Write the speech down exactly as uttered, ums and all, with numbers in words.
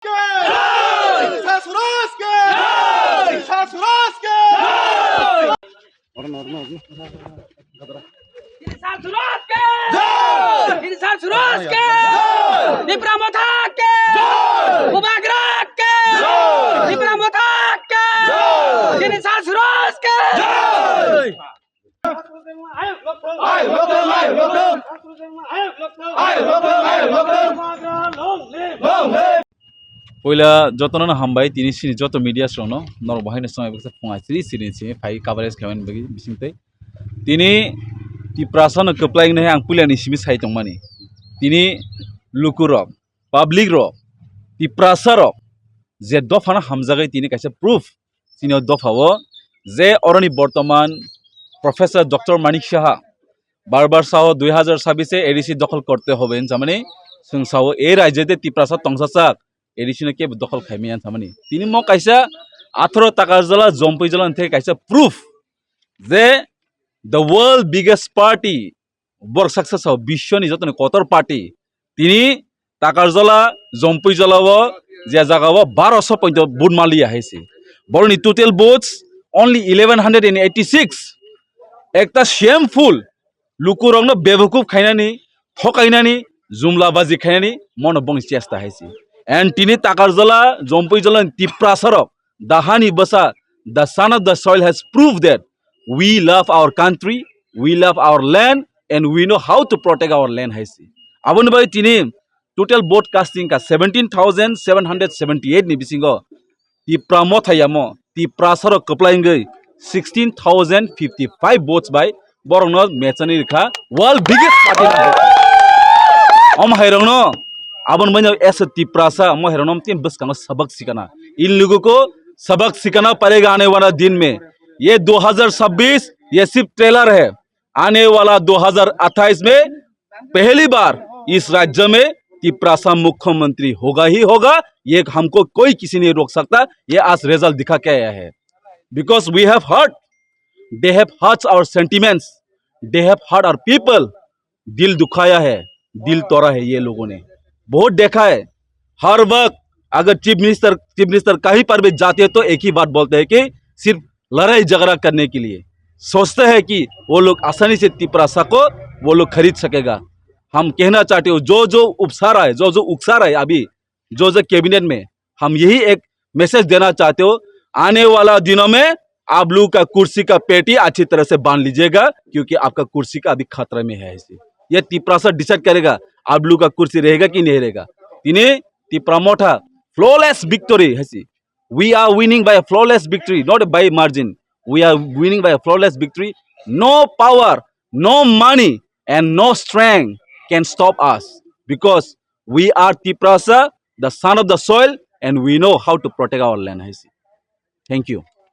के! जय! स्वराज के! जय! स्वराज के! जय! स्वराज के! जय! स्वराज के! जय! तिप्रा मोथा के! जय! बुबाग्रा के! जय! तिप्रा मोथा के! जय! स्वराज के! जय! Poila jotono no hambai, tini sini joto media rokno norok bahai no swngwi baksa phung sri sri ni simi phai coverage khaimani bagwi bisingtwi. Tini Tiprasa no kwplai wngnai ang puila ni simi sai tongmani. Tini luku rok, public rok, Tiprasa rok je dopha no hamjagwi tini kaisa proof chini o dopha o je oroni bortoman Professor Doctor Manik Saha bar bar sao dui hazar sabis e A D C dokhol korte hobe hinsamani, chwng sao e rajye de Tiprasa tongsa chak A D C no kebo dokhol khaimaya hinsamani. Tini mo kaisa atharo Takarjala, Jompui jala hwnkhe kaisa proof je the world biggest party borok saksa sao biswoni jotoni kotor party. Tini Takarjala, Jompui jala o je jaga o baroso pointo vote maliya hai se. Boroni total votes only eleven hundred and eighty six. Ekta shameful, lukurokno bebukuf khainani, thokainani, jumlabaji khainani mono bongni chesta hai se. And tini Takarjala, Jompui jala ni Tiprasa rok, the hani bwsa, the son of the soil has proved that we love our country, we love our land, and we know how to protect our land hai se. Aboni bai tini total vote casting ka seventeen thousand seven hundred seventy eight ni bisingo Tipra mothayamo, Tiprasa rok kwplai wngwi sixteen thousand fifty five votes bai borokno mechani rikha world biggest party. Om hairokno aboni bai as a Tiprasa mo hairokno tin bwskango sabak sikana. In logo ko sabak sikana padega aane wala din mein. Ye dui hazar sabis ye sirf trailer hai. आने वाला दो हज़ार अट्ठाईस में पहली बार इस राज्य में तिप्रासा मुख्यमंत्री होगा ही होगा, ये हमको कोई किसी नहीं रोक सकता। ये आज रिजल्ट दिखा के आया है, because we have heard, they have hurt our sentiments, they have hurt our people. दिल दुखाया है, दिल तोड़ा है ये लोगों ने, बहुत देखा है। हर वक्त अगर चीफ मिनिस्टर चीफ मिनिस्टर कहीं पर भी जाते हैं तो एक ही बात बोलते हैं कि सिर्फ लड़ाई झगड़ा करने के लिए सोचते हैं कि वो लोग आसानी से तिप्रासा को वो लोग खरीद सकेगा। हम कहना चाहते हो, जो जो उपसा रहा है, जो जो उकसा रहा है अभी, जो जो कैबिनेट में, हम यही एक मैसेज देना चाहते हो, आने वाला दिनों में आप लोग का कुर्सी का पेटी अच्छी तरह से बांध लीजिएगा, क्योंकि आपका कुर्सी का अभी खतरा में है। ऐसे ये तिप्रासा डिसाइड करेगा आप लोग का कुर्सी रहेगा कि नहीं रहेगा। तिने तिप्रा मोठा फ्लॉलेस विक्ट्री है। We are winning by a flawless victory, not by margin. We are winning by a flawless victory. No power, no money, and no strength can stop us, because we are Tiprasa, the son of the soil, and we know how to protect our land. Thank you.